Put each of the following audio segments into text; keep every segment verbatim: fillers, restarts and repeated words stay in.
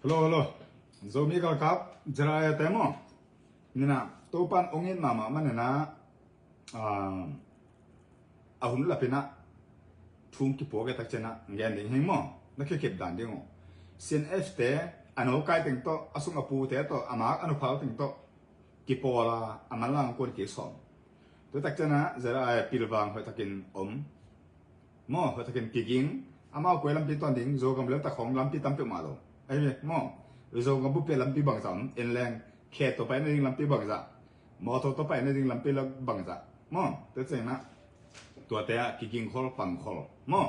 Hello, hello. Zomi galkap, Zeraya te maw. Nina, Topan ong it mahmah manina, ah, a hun lapina, thung kipuak e tak cina, ngen ding hing maw. Na kikip dan ding uh. C N F te, a no kai teng to, a sung a pu te to, a mak a no phau teng to, kipawl a, a man lang kuan ki sawm. Tu tak cina, Zeraya pilvang hoih takin om. Maw, hoih takin kiging. Amau kua lampi tuan ding, Zogam lel tak khong lampi tam peuhmah lo. Ahi ve, maw. Zogam bup pia lampi bangzah om, en leng, khe to pai na ding lampi bangzah. Mawtaw to pai na ding lampi bangzah. Maw, te ceng na. Tuate ah kiging khol, pang khol. Maw,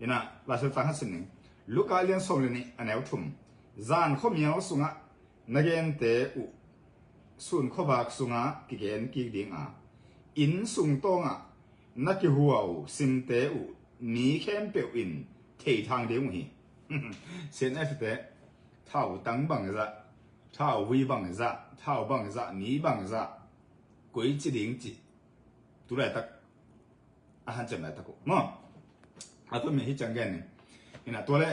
ina, Laisiangtho hang sim ning. Luka lian sawm le nih a neu thum. Zan khuamial sungah na gente uh sun khuavak sungah kigen kik ding a, inn sung tawngah na kihua uh simte uh mi khempeuh in thei thang ding uh hi. C N F te, thautang bangzah, thauvui bangzah, thau bangzah, mi bangzah, koi ci ding ci. Tulaitak a hanciam laitak uh maw. A tumi hi ciang gen ni. Ina tua le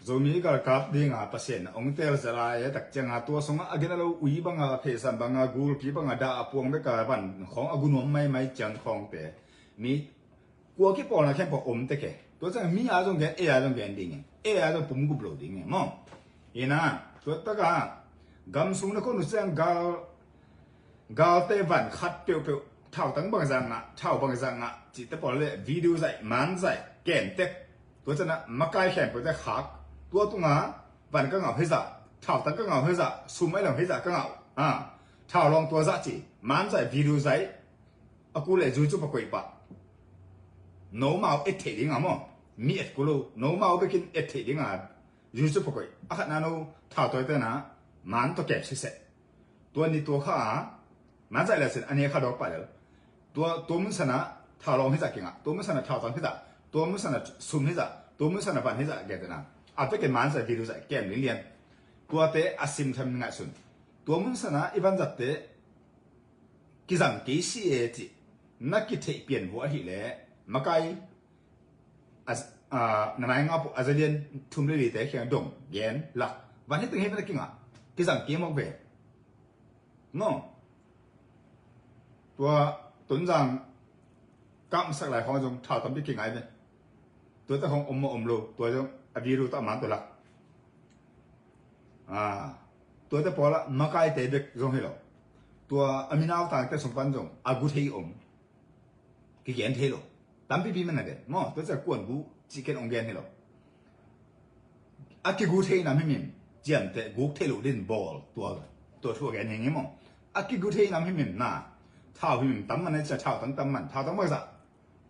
Zomi galkap dinga Pasian a ong tel Zeraya tak cianga tua sunga a gina lo ui banga, phesan banga, gulpi banga, dah a puang beka van khong a gunuam maimai ciang khongte mi kua kipawlna khempeuh om teke. Tua ciang mi a zong gen, e a zong gen ding e, e a zong pum gup lo ding e maw. Ina tua taka gam sung na kon uh ciang gal galte van khat peuhpeuh thautang bangzah ngah, thau bangzah ngah cihte pawl le video zaih, man zaih, kem tek. Tua cina makai khempeuhte khak. Tua tunga van ka ngah uh hizah, thautang ka ngah uh hizah, sum ailong hizah ka ngah uh. A, thau lawng tua zah ci, man zaih, video zaih. A ku le zui cu pakoih pah. Nomau et theih dinga maw. Mi et ku lo, nomau bekin et theih dinga. Zui cu pakoih. A khatna no, thau tawi tena, man tua kem siseh. Tua ni tua kha a, man zaih le sin, a ni kha dawk pah lel. Tua, tua mun sana, thau lawng hizah kingah. Tua mun sana, thautang hizah. Tua mun sana, sum hizah. Tua mun sana, van hizah, gen tena. A bekin man zaih, video zaih, kem linlian. Tuate a sim tham ngaihsun. Tua mun sana, i van zatte, kizang kei si e cih na kitheih pian vua ahih leh makai a, a, na nai ngap uh a zalian thum le lite khiang dong gen lak van hi teng hi ve na kingah kizang kei mawk ve. No. Tua Tonzang kamsak lai khawng zong thau tampi kingai ve. Tuate khawng om maw om lo, tua zong a video tawh a man tua lak. A, tuate pawlah makaite bek zong hi lo. Tua a minautangte sung pan zong a gu thei om. Kigen thei lo. Tampipi man a gen maw, tua cia kuan gu cih ken ong gen hi lo. A kigu thei nam himhim ciamteh guk thei lo din bawl tua, tua thu a gen hi ngi maw. A kigu thei nam himhim na thau himhim tam man a cia thautang tam man, thautang bangzah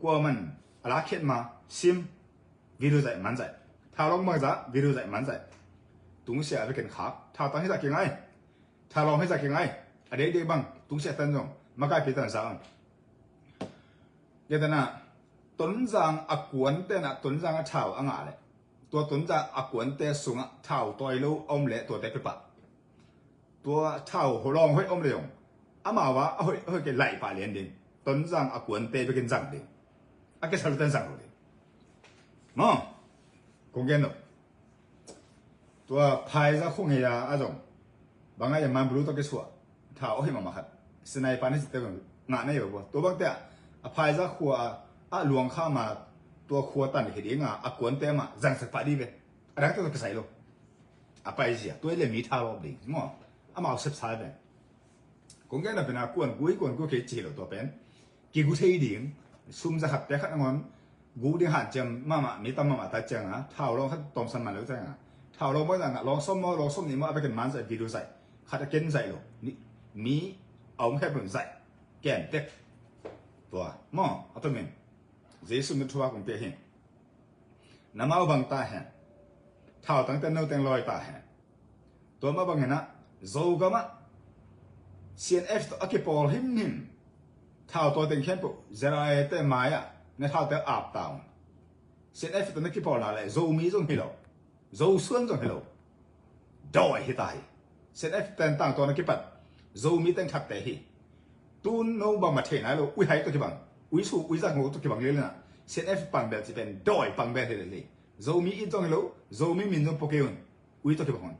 kua man a la khiat ma sim. Video zaih man zaih. Thau lawng bangzah video zaih man zaih. Tungsia a vekin khak. Thautang hizah kingai. Thau lawng hizah kingai. A deidei bang tungsia tan zong makaipi tan zah ang. Tua tena Tonzang a kuante na Tonzang a thau a ngah leh tua Tonzang a kuante sungah thau tawi lo a om leh tuate pepah. Tua thau lawng hoih om leh zong amau a hoih, hoih kei laih pah lian ding. Tonzang a kuante bekin zang ding. A kisal ten zang lo ding. Maw. Kong gen lo. Tua Pfizer khong hi a, a zong bang a man bulu tawh kisuah. Thau a hoih mahmah khat. Sinai pan hi cite ngah na hi lo. Tua bangte a Pfizer khua a luang kha ma tua khua tan hi dinga a kuante mah zangsak pah di ve. A dangte tawh kisai lo. A paizia tua i le mi thau lawp ding maw. Amau sepsa ve. Kong gen na pena kuan gui kuan gui kei ci lo tua pen. Kigu thei ding, sum za khat te khat nangawn guk ding hanciam mahmah, mi tam mahmah ta cianga thau lawng khat tawmsan man lo cianga thau lawng bawina ngah lawng sawm maw, lawng sawm nih maw, a bekin man zaih video zaih khat a ken zaih lo. Mi a om khe pun zaih kem tek. Tua maw a tumin Jesu mit thua kong pia hi. Na mau bang ta hen. Thautang ten no teng lawi ta hen. Tua mah bangin ah Zogamah C N F tawh a kipawl himhim thau tawi teng khempeuh Zeraya te mai-ah na thaute ap ta un. C N F tawh na kipawlna le Zomi zong hi lo, Zosuan zong hi lo. Dawi hi ta hi. C N F ten tang tawh na kipat Zomi teng khatte hi. Tun no bangmah thei nai lo, uihai tawh kibang, uisu uizak ngo tawh kibang lelina C N F pangbel ci pen dawi pangbel hi lel hi. Zomi it zong hi lo, Zomi min zong pua kei un. Ui tawh kibang un.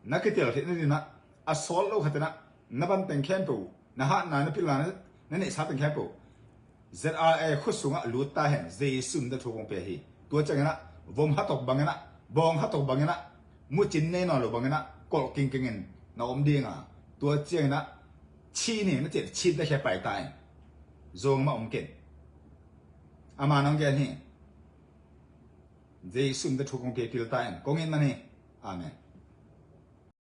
Na kitel theihna dinah a sawt lo khatinah na banteng khempeuh, na hatna, na pilna, na, na neihsa teng khempeuh Z R A khuasungah lut ta hen. Jesu min tawh thu kong pia hi. Tua cianginah vom hatok banginah, bawng hatok banginah, mucin nei nawn lo banginah kolh kingkingin na om dinga, tua cianginah chin hi na cih chin ta khia pai ta in. Zong mah om ken. Ama nong gen hi. Jesu min tawh thu kong pia, pil ta in. Kong it man hi. Amen.